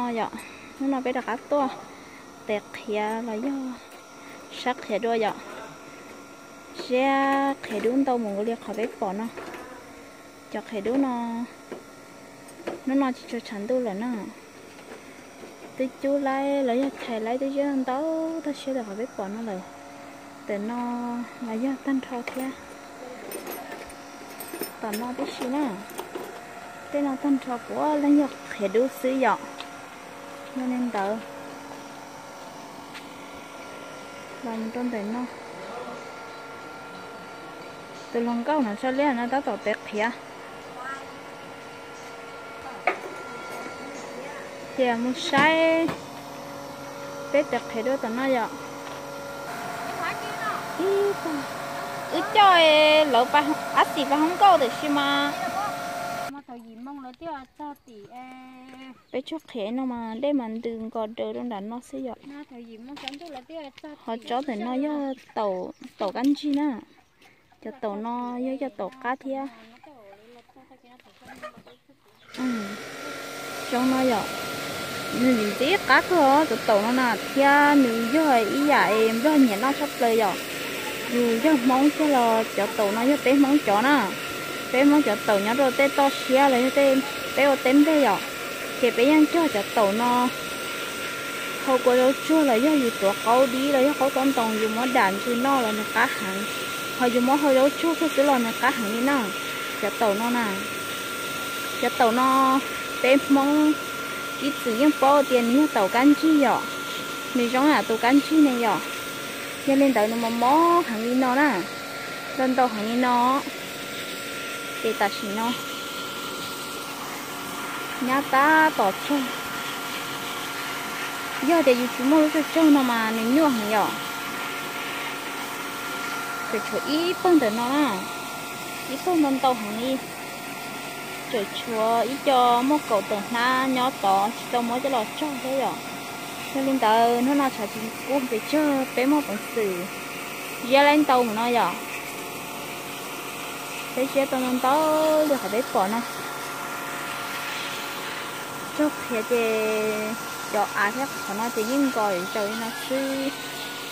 Yom, hnub no peb rov qab tuaj tes qhiav los yog sab qhiav dua yom. Siab qhiav dub ntau mus nkaus li qhov peb pom no. Cov qhiav dub no hnub no tsis tshua tshav ntuj lawm na. Twb cub laib los yog thais laib twb ziab ntau tag siab li qhov peb pom no lawm. Tam no los yog tag nrho thiab. Tom no tib si na. Tej no tag nrho puav leej yog qhiav dub xwb yom. Yog li ntawd los mus rau ntawm no. Tus hluas nkauj no tshaj liaj no tab tom tes qhiav. Ces mus saib peb tes qhiav dua tom no yom. Wb coj lawv ab xim pab hoob nkauj tiam sis mas peb tshuab qhiav no mas dej mas ntws nkos daws rau nram no xwb yom. Ho tsob ntawm no yog taum kab ntsig na. Cov taum no yog cov taum qab thiab. Zoo no yom, nws ntxim qab kawg cov taum no na, thiab nws yog ib yam es nplog nyiam noj tshaj plaws yom. Yus yog Hmoob kiag los cov taum no yog peb Hmoob cov na. Peb Hmoob cov taum nyob rau tej toj siab los yog peb ua teb nplej yom, ces peb yeej cog cov taum no hau kua zaub tsuag los yog yus tuav qaub dib los yog qaub tob ntoo yus muab dam ntsws noj los nws qab heev. Ho yus muab hau zaub tsuag kiag xwb los nws qab heev li na. Cov taum no na, cov taum no peb Hmoob ib txwm yeej paub tias nws yog taum kab ntsig yom. Nws zoo yam tus kab ntsig ne yom. Yog li ntawd nws mos mos heev li no na, ntau ntau heev li no. Ces tam sim no nyab tab tom tsaug. Yog tias yus tsis muaj lub tsaug tsaug no mas nws nyuaj heev yom. Tseem tshuav ib pawg ntawm no na, ib pawg ntau ntau heev li. Tseem tshuav ib co muaj kaum tawm hnab nyob tod tsis tau muab coj los tsaug thiab yom. Yog li ntawd hnub no tshav tsis kub pes tsawg peb muaj peev xwm ziab laib ntau mus no yom. Peb ziab tau ntau ntau li qhov peb pom no. Tsaug qhiav ces cov av thiab qhov no ces yeej nkos zaws li no xwb.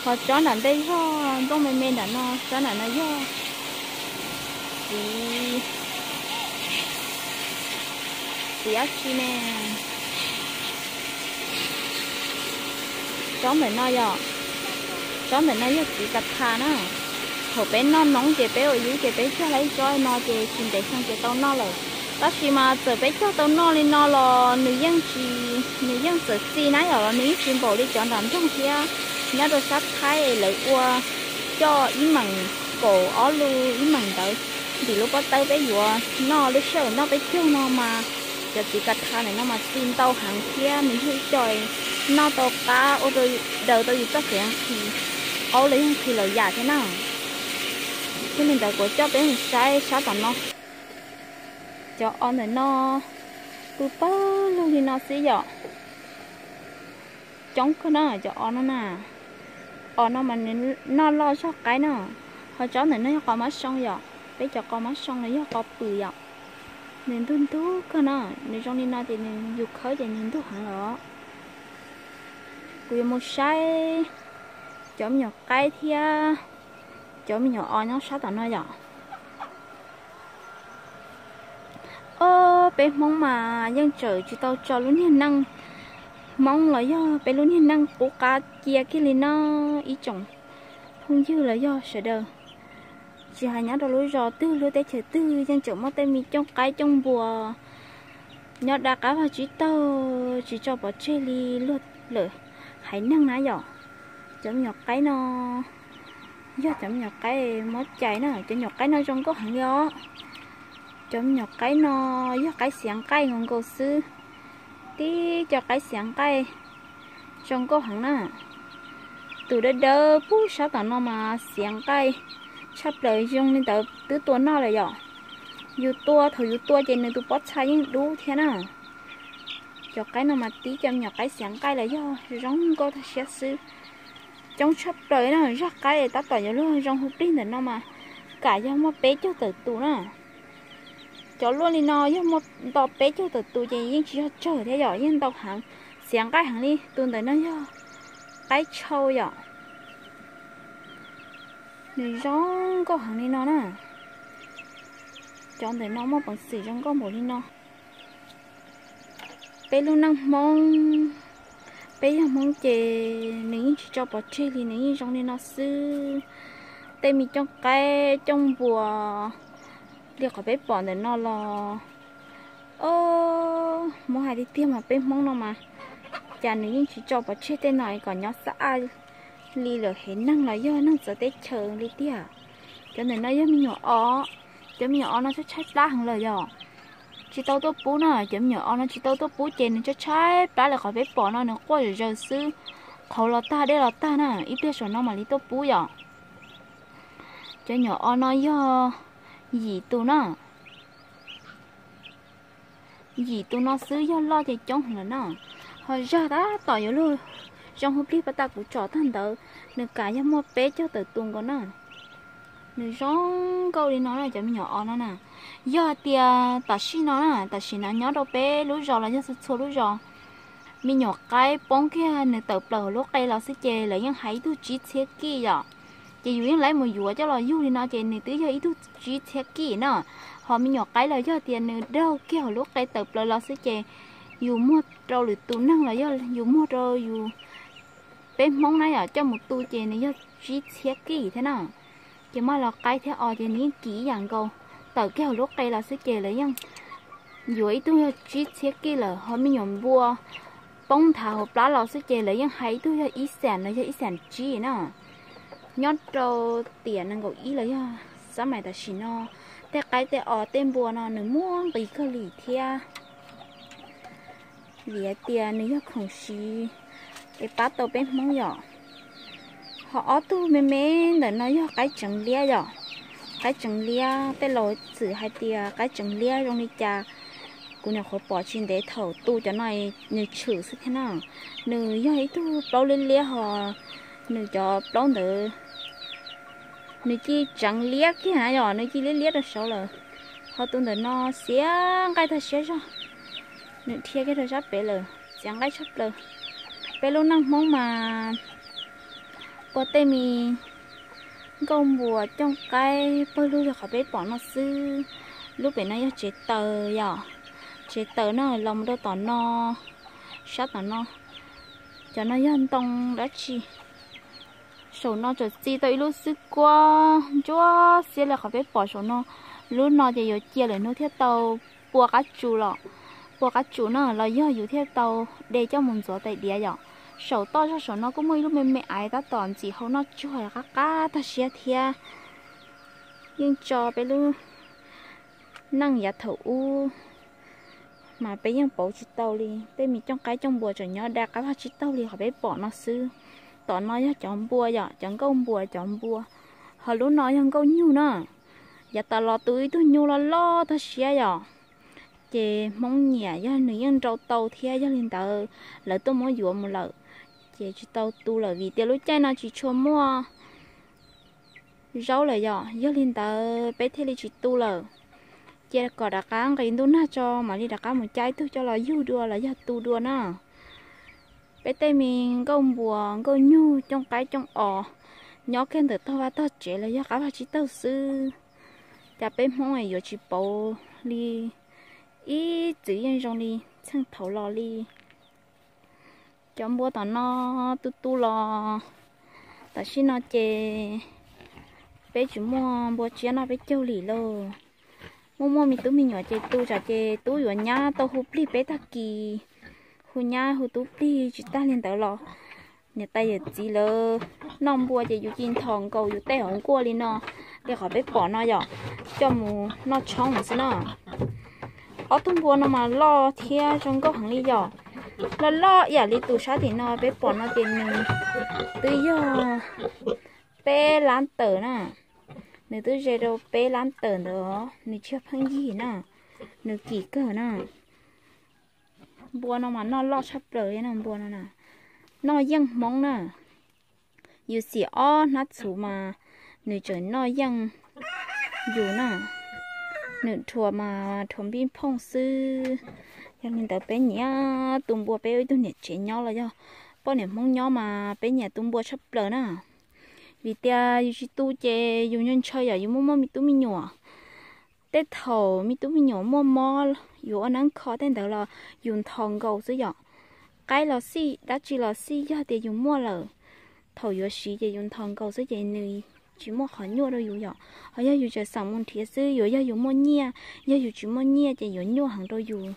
Ho tsob nram ntej zog nplooj me me nram no, tsob nram no yog txiv, txiv dab tsi ne? Tsob ntawm no yom, tsob ntawm no yog txiv ka tha na. Thaum peb noj noob ces peb ua yub ces peb cog laib tsob no ces tsis ntev xyoo ces tau noj lawm. Tab sis mas txawm peb cog tau noj li no los nws yeej tsis, nws yeej txawm txi na yom los nws yeej tsis npaum li cov nram nroog thiab. Nyob rau sab Thaib es lawv ua coj ib meem kaum ob lub ib meem ntawd ntim lub pob tawb peb yuav noj lub sij hawm noj peb caug no mas cov txiv ka tha ntawm no mas txi ntau heev thiab nws yog ib co noj tau qab ua rau daws tau yus txoj kev nqhis qaub los yog nqhis lawm yam thiab na. Yog li ntawd kuv coj peb mus saib sab tom no. Cov os ntawm no pw pawg lug li no xwb yom. Coob kawg na cov os no na. Os no mas nws noj loj zog qaib na. Ho tsob ntawm no yog qos mab soo yom, peb cov qos mab soo los yog qos pwm yom. Nws ntug ntug kawg na, nws zoo li no ces nws yus khawb ces nws ntug heev lawm. Kuv yuav mus saib cov me nyuam qaib thiab cov me nyuam os nyob sab tom no yom. Ob peb Hmoob mas yeej tseem tsis tau tso lub niag neej Hmoob los yog peb lub niag neej qub qab cia kiag li na ib tsoom phooj ywg los yog sawv daws. Tsis hais nyob rau lub zos twg lub teb chaws twg yeej tseem muaj tej me cooj qaib cooj npua nyob dab qab vag tsib taug tsis tso pov tseg li luag lawm haiv neeg na yom. Cov me nyuam qaib no yog cov me nyuam qaib muab cais na, cov me nyuam qaib no zoo nkauj heev li os. Cov me nyuam qaib no yog qaib xiav nqaij nkaus nkaus xwb, tib co qaib xiav nqaij zoo nkauj heev na. Tus dawb dawb pug sab tom no mas xiav nqaij tshaj plaws, zoo li ntawd twb tua noj lawm yom. Yus tua, thaum yus tua ces nws tus pob txha yeej dub thiab na. Cov qaib no mas tib co me nyuam qaib xiav nqaij los yog zoo nkauj tag siab xwb. Coob tshaj plaws na, zaj qaib tab tom yuav luag zoo hu plig ntawm no mas kam yog muaj peb caug tawm tus na. Cov luaj li no yog muaj nto peb caug tawm tus ces yeej tsis yog tsawg thiab yom, yeej ntau heev. Txiav nqaij heev li, tus ntawm no yog qaib tshau yom. Nws zoo nkauj heev li no na. Cov ntawm no muaj peev xwm zoo nkauj npaum li no. Peb lub neej Hmoob, peb yog Hmoob ces nws yeej tsis tso pov tseg li, nws yeej zoo li no xwb. Tej me cooj qaib cooj npua li qhov peb pom ntawm no los, o, muab hais tiag tiag mas peb Hmoob no mas cas nws yeej tsis tso pov tseg tej no kom nyob xab aj li lawm hev neeg los yog neeg txawv teb chaws li tiag. Cov ntawm no yog me nyuam os, cov me nyuam os no tshaib tshaib plab heev lawm yom. Tsis tau tuaj pub na, cov me nyuam os no tsis tau tuaj pub ces nws tshaib tshaib plab li qhov peb pom no, nws quaj zom zaws xwb. Qhauv los tag, dej los tag na, ib pliag saum no mam li tuaj pub yom. Cov nyuam os no yog yim tus na. Yim tus no xwb, yog loj ces coob lawm na. Ho zag tab tom yuav luag zoo hu plig pas tas kuv tsom tag ntawd, nws kam yog muaj peb caug tawm tus nkaus na. Nws zoo nkauj li no na, cov me nyuam os no na. Yog tias tam sim no na, tam sim no nyob rau peb lub zos los yog txhua txhua lub zos, me nyuam qaib poob kiag nws tawm plaws hauv lub qe los xwb ces lawv yeej hais ib tug tsib txhiab kij yom. Ces yus yeej laib mus yuav coj los yug li no ces nws twb yog ib tug tsib txhiab kij na. Ho me nyuam qaib los yog tias nws daug kiag hauv lub qe tawm plaws los xwb ces yus muag rau lwm tus neeg los yog yus muag rau yus, peb Hmoob na yom, coj mus tu ces nws yog tsib txhiab kij thiab na. Ces maj los qaib thiab os ces nws yeej kim ib yam nkaus, tawm kiag hauv lub qe los xwb ces lawv yeej yuav ib tug yog tsib txhiab kij lawm. Ho me nyuam npua poob nthav hauv plab los xwb ces lawv yeej hais ib tug yog ib xam los yog ib xam tsib na. Nyob rau tiam nees nkaum ib los yog xab mais tam sim no, tej qaib tej os tej npua no nws muaj nqis kawg li thiab, vim hais tias nws yog khoom siv es pab tau peb Hmoob yom. Ho ob tug me me ntawm no yog qaib tseev liab yom. Qaib tseev liab, tej laus txwm hais tias qaib tseev liab zoo li cas, kuv nyuam qhuav pom tsis ntev thaum tu cov no nws tshwm xwb thiab na. Nws yog ib tug plaub liab liab ho nws cov plaub ntawd nws cia tseev liab kiag na yom, nws cia liab liab rau saud lawm. Ho tus ntawm no xiav nqaij tag siab zog, nws dhia kiag rau sab pem lawm, xiav nqaij tshaj plaws. Peb lub neej Hmoob mas ua tej me nkauj npua cooj qaib pawg lug li qhov peb pom no xwb. Lub pem no yog tsev taws yom, tsev taws no los mus rau tom no, sab tom no, cov no yog ntoo dab tsi. Saum no txawm txi tau ib lub xwb kuab ntsuab xiab li qhov peb pom saum no. Lub no ces yuav cia lawm hnub thiaj tau pua qab tsu los, pua qab tsu na los yog yus thiaj tau de coj mus ntxuav tais diav yom. Saum toj zog saum no kuj muaj ib lub me me aiv tab tom ntxim hau noj tsuag qab qab tag siab thiab. Yeej tso peb lub neej yav thaum ub mas peb yeej pauv tsis tau li, tej me cooj qaib cooj npua tseem nyob dai qab vag tsib taug li qhov peb pom no xwb. Tom no yog cov npua yom, cov nkauj npua cov npua. Ho lub no yog nkauj nyuj na. Yav tas los tu ib tug nyuj loj loj tag siab yom, ces Hmoob nyiam yog nws yeej nrau tau thiab, yog li ntawd lawv tuaj muab yuav mus lawm, ces tsis tau tu lawm vim tias lub caij no tsis tshua muaj zaub lawm yom, yog li ntawd peb thiaj li tsis tu lawm. Cia kom rov qab nqis ntuj nag tso mam li rov qab mus cab ib tug coj los yug dua los yog tu dua na. Peb tej me nkauj npua nkauj nyuj cooj qaib cooj os nyob kiag ntawm tog vaj tog tsev los yog qab vag tsib taug xwb, cas peb Hmoob yuav tsis pauv li, ib txwm yeej zoo li txheej thaud los li. Cov npua tom no tu tu los, tam sim no ces peb tsis muaj npua tsiab noj peb caug li lauj. Muaj muaj me tub me nyuam ces tu tsam ces tub yuav nyab tau hu plig peb tag kis, hu nyab hu tub plig tsis tag li ntawd los niam tais yawm txiv lawv noj npua ces yus ci nthos nkaus yus tej hauv nkuaj li no, li qhov peb pom no yom, coj mus noj tshoob xwb na. Ob tug npua no mas loj thiab zoo nkauj heev li yom. Loj loj ib yam li tus sab tim no peb pom no ces nws twb yog peb lab tawm na. Nws twb ze rau peb lab tawm ntawd, nws tsis yog pheej yig na, nws kim kawg na. Npua no mas noj loj tshaj plaws li na, npua no na, noj yeej Hmoob na. Yus xim ob hnab txhuv mas nws tseem noj yeej yus na. Nws rhuav mas rhuav npij phooj xwb, Yog li ntawd peb nyiam tu npua, peb ua ib tug niam tsev nyob los yog poj niam Hmoob nyob mas peb nyiam tu npua tshaj plaws na. Vim tias yus tsis tu ces yus ntshaw ntshaw yom, yus muaj muaj me tub me nyuam. Tej thaum me tub me nyuam muaj mob, yuav ua neeb kho tej ntawd los yus nthos nkaus xwb yom. Qaib los xij, dab tsi los xij, yog tias yus muaj lawm, thaum yuav siv ces yus nthos nkaus xwb ces nws tsis muaj qhov nyuaj rau yus yom. Ho yog yus tseem xav mus nrhiav xwb, yuav yog yus muaj nyiaj, yog yus tsis muaj nyiaj ces yuav nyuaj heev rau yus.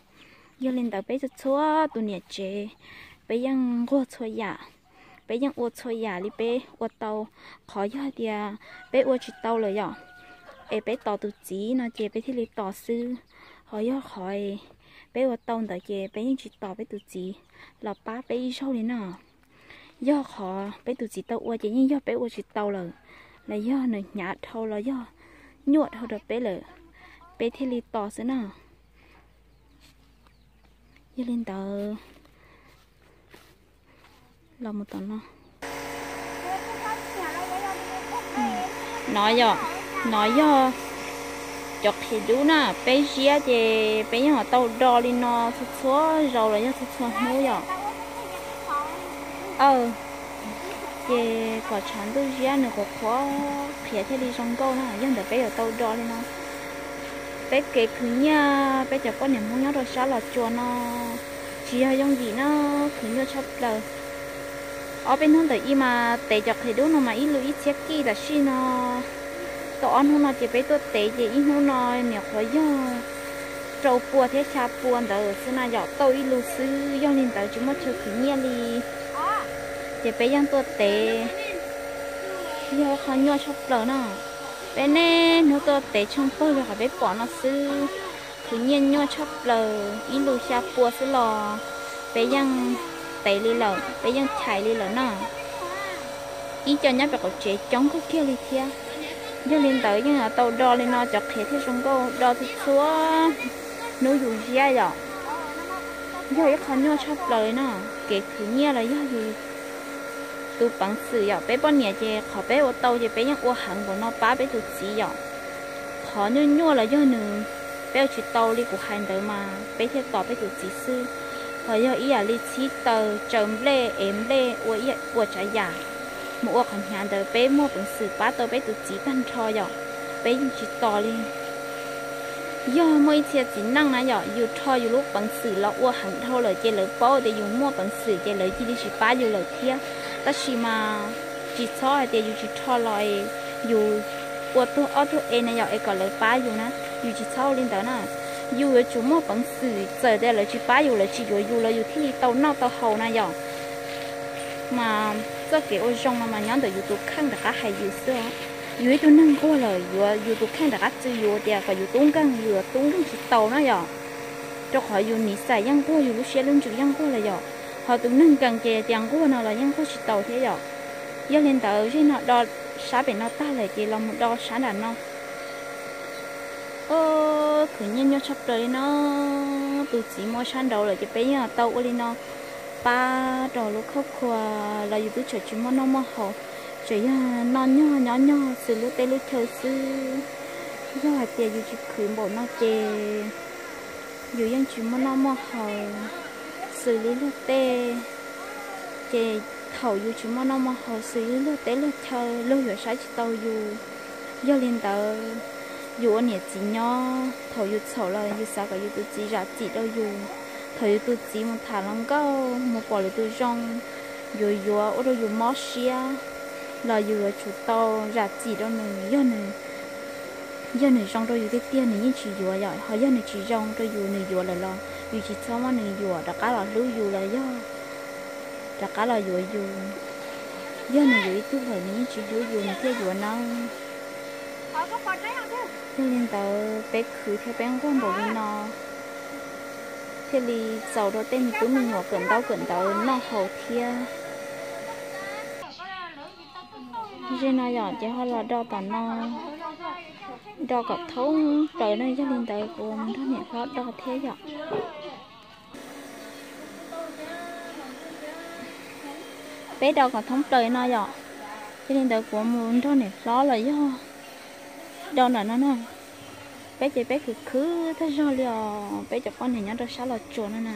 Yog li ntawd peb txhua txhua tus niam tsev, peb yeej nquag txhua yam, peb yeej ua txhua yam li peb ua tau. Qhov yog tias peb ua tsis tau lawm yom, es peb tos tus txiv no ces peb thiaj li tos xwb. Ho yog qhov peb ua tau ntawd ces peb yeej tsis tos peb tus txiv los pab peb ib zaug li na. Yog qhov peb tus txiv tau ua ces yeej yog peb ua tsis tau lawm, los yog nws hnyav dhau los yog nyuaj dhau rau peb lawm, peb thiaj li tos xwb na. Yog li ntawd, los mus tom no. No yog, no yog cov qhiav dub na, peb ziab ces peb yeej tau do li no txhua txhua zaus los yog txhua txhua hnub yom. Aw, ces kom tshav ntuj ziab nws qhuav qhuav qhiav thiaj li zoo nkauj na, yog ntawd peb yuav tau do li no. Peb kev khwv nyiaj, peb cov poj niam Hmoob nyob rau sab Los Tsuas no tsis yog yooj yim na, khwv nyuaj tshaj plaws. Ob peb hnub ntawm ib mas tev cov qhiav dub no mas ib lus ib txhiab kij tam sim no. Tau ob hnub no ces peb tuaj tev ces ib hnub no niam qhuav yog rau pua thiab xya pua ntawd xwb na yom, tau ib lus xwb, yog li ntawd tsis muaj chaw khwv nyiaj li. Ces peb yeej tuaj tev, yog qhov nyuaj tshaj plaws na. Peb niaj hnub tuaj tev tsheej pawg li qhov peb pom no xwb, khwv nyiaj nyuaj tshaj plaws, ib lus xya pua xwb los peb yeej tev li lawm, peb yeej chais li lawm na. Ib co nyob pem qaum tsev coob kawg kiag li thiab. Yog li ntawd yeej tau do li no cov qhiav thiaj zoo nkauj, do txhua txhua hnub yus ziab yom. Yog ib qho nyuaj tshaj plaws li no, kev khwv nyiaj los yog yus tus peev xwm yom. Peb poj niam ces qhov peb ua tau ces peb yeej ua heev npaum no pab peb tus txiv yom. Qhov nyuaj nyuaj los yog nws, peb ua tsis tau li kuv hais ntawd mas peb thiaj tos peb tus txiv xwb. Ho yog ib yam li txhib taws, tsaws nplej, ev nplej, ua ib ua tsav yam, mus ua qhov hnyav ntawd peb muaj peev xwm pab tau peb tus txiv tag nrho yom, peb yeej tsis tos li. Yog muaj ib txhia txiv neej na yom, yus rho yus lub peev xwm los ua heev dhau lawm ces lawv paub tias yus muaj peev xwm ces lawv cia li tsis pab yus lawm thiab. Tab sis mas tsis txhob hais tias yus tsis rho los yus ua tuag ob tuag e na yom es kom lawv pab yus na, yus tsis txhob ua li ntawd na. Yus yuav tsum muaj peev xwm, txawm tias lawv tsis pab yus, lawv tsis yuav yus los yus thiaj li tau noj tau haus na yom. Mas txoj kev ua zoo no mas nyob ntawm yus tus kheej rov qab hais yus xwb. Yus ib tug neeg nquag lawm, yuav yus tus kheej rov qab txwv yus tias kom yus tub nkeeg, yus yuav tub nkeeg tsis tau na yom. Rau qhov yus niv xais yeej nquag, yus lub siab lub ntsws yeej nquag lawm yom. Ho tus neeg nkees ces tias nquag no los yeej nquag tsis tau thiab yom. Yog li ntawd zej no do sab pem no tag lawm ces los mus do sab nram no. Khwv nyiaj nyuaj tshaj plaws li no, tus txiv mus sab nraud lawm ces peb yeej tau ua li no pab rau lub khauj khua los yus twb tseem tsis muaj noj muaj haus, tseem yog noj nyog nyob nyog xws lub teb lub chaw xwb. Yog hais tias yus tsis khwv npaum no ces yus yeej tsis muaj noj muaj haus xws li luag tej. Ces thaum yus tsis muaj noj muaj haus xws li luag teb luag chaw, luag yuav saib tsis tau yus. Yog li ntawd, yus ua niam txiv nyob thaum yus txhaum los yus xav kom yus tus txiv zam txim rau yus. Thaum yus tus txiv mus tham hluas nkauj mus pom lwm tus zoo, yuav yuav ua rau yus mob siab los yus yuav tsum tau zam txim rau nws. Yog nws, yog nws zoo rau yus tiag tiag nws yeej tsis yuav yom, ho yog nws tsis zoo rau yus nws yuav lawm los yus tsis txhob muab nws yuam, rov qab los hlub yus los yog rov qab los yuav yus. Yog nws yuav ib tug lawm nws yeej tsis hlub yus nws thiaj yuav nawb. Yog li ntawd peb khwv thiab peb nquag npaum li no thiaj li txaus rau tej me tub me nyuam kawm ntaub kawm ntawv noj haus thiab. Zej no yom ces ho los do tom no, do kom thoob plaws na. Yog li ntawd kuv mus nrog niam hlob do thiab yom. Peb do kom thoob plaws no yom. Yog li ntawd kuv mus nrog niam hlob los yog do nram no na. Peb ces peb khwv khwv tag zog li os, peb cov poj niam nyob rau sab Los Tsuas no na,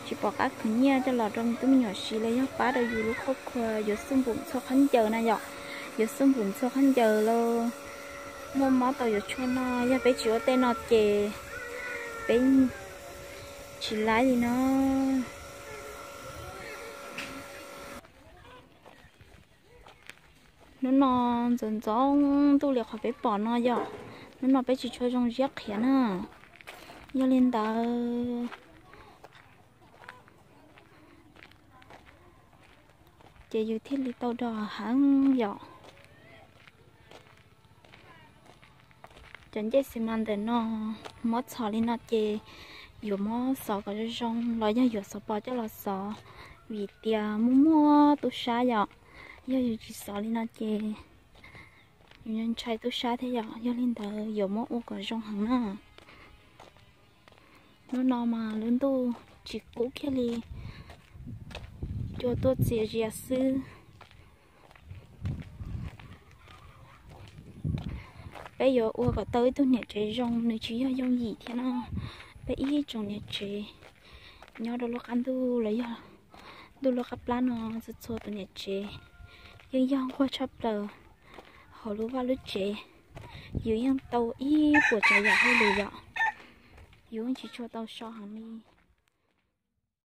tsis pom qab khwv nyiaj coj los rau me tub me nyuam siv los yog pab rau yus lub qhov khuas, yuav xuj npum txhua qhov ncaws na yom, yuav xuj npum txhua qhov ncaws los muaj mob tau yuav tshuaj no, yog peb tsis ua tej no ces peb tsis laib li no. Hnub no ntxoov ntxoo ntuj li qhov peb pom no yom, hnub no peb tsis tshua zoo ziab qhiav na, yog li ntawd ces yus thiaj li tau do heev yom. Cov ncej xi mas ntawm no muab txhos li no ces yuav muab xov kom zoo zoo los yog yuav xov pos coj los xov, vim tias muaj muaj tub sab yom, yog yus tsis xov li no ces yus ntshai tub sab thiab yom, yog li ntawd yuav muab ua kom zoo heev na. Hnub no mas lub ntuj tsis kub kiag li, cua tuaj txias zias xwb. Peb yuav ua kom tau ib tug niam tsev zoo, nws tsis yog yooj yim thiab no. Peb ib tsoom niam tsev nyob rau lub qab ntuj los yog ntuj lub qab plab no, txhua txhua tus niam tsev yeej yog nquag tshaj plaws hauv lub vaj lub tsev. Yus yeej tau ib puas tsav yam hauj lwm yom, yus yeej tsis tshua tau so heev li.